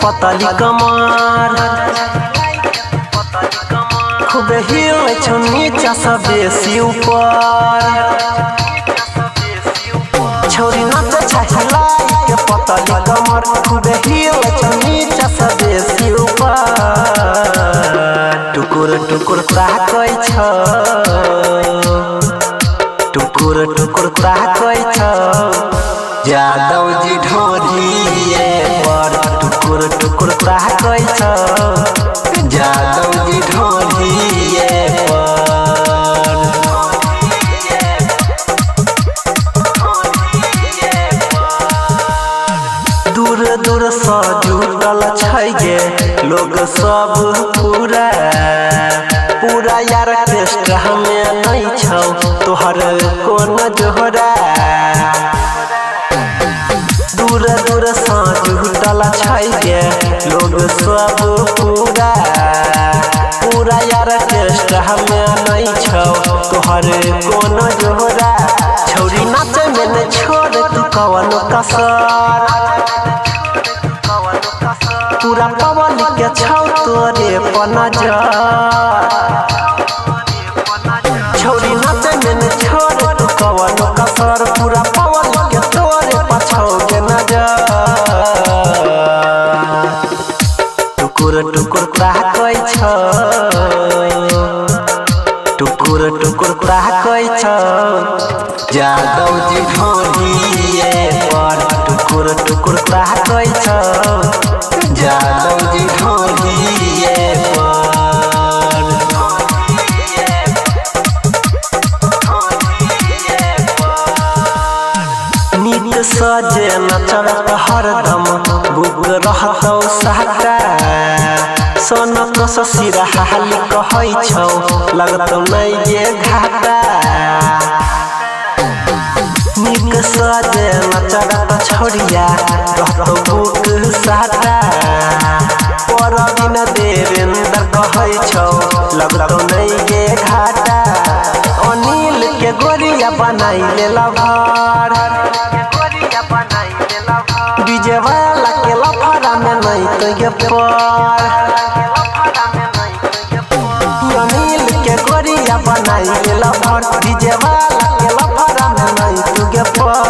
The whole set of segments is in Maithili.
पतली कमर खूबे हिलै छौ नीचा सँ बेसी ऊपर। छौरी नाचै छै हिलाई के पतली कमर खूबे हिलै छौ नीचा सँ बेसी ऊपर। टुकुर टुकुर ताकै छौ, टुकुर टुकुर ताकै छौ जादव जी ढोरिए पर। टुकुर टुकुर ताकै छौ जादव जी ढोरिए पर। दूर दूर सँ जुटल छै गे लोग सब पूरा पूरा यार ऑर्केस्ट्रा में नहीं छौ तोहर कोन जोहरा। दूर दूर सँ जुटल छै गे लोग सब पूरा पूरा यार ऑर्केस्ट्रा में नहीं छौ तोहर कोन जोहरा। छौरी नाचे में नहीं छोड़ तू कवनो कसर, पूरा पवन के छौ तोरे पर नजर। छौरी नाचे में नहीं छोड़ तू कवनो कसर, पूरा पवन के तोरे पर छौ गे नजर। टुकुर टुकुर ताकै छौ, टुकुर टुकुर ताकै छौ जादव जी ढोरिए पर। टुकुर टुकुर ताकै छौ जादव जी ढोरिए पर। नीक सजे नचब त हरदम बुक रहतौ साटा, सोनक ससिरा हाली कहै छौ लगतौ नै गे घाटा। नीक सजे नचब त छोरिया रहतौ बुक साटा, परबिन देवेंद्र कहै छौ लगतौ नै गे घाटा। अनिल के गोरिया बनाइ लेला भार, डीजे वाला के लफड़ा में नहीं तो ये पर। अनिल के गोरिया बनाई लेला भर, डीजे वाला के लफड़ा में नहीं तो ये पर।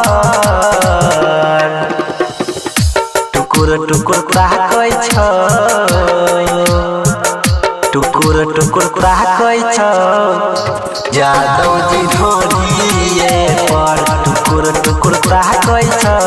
टुकुर टुकुर ताकै छौ, टुकुर टुकुर ताकै छौ जादव जी ढोरिए पर। टुकुर टुकुर ताकै छौ।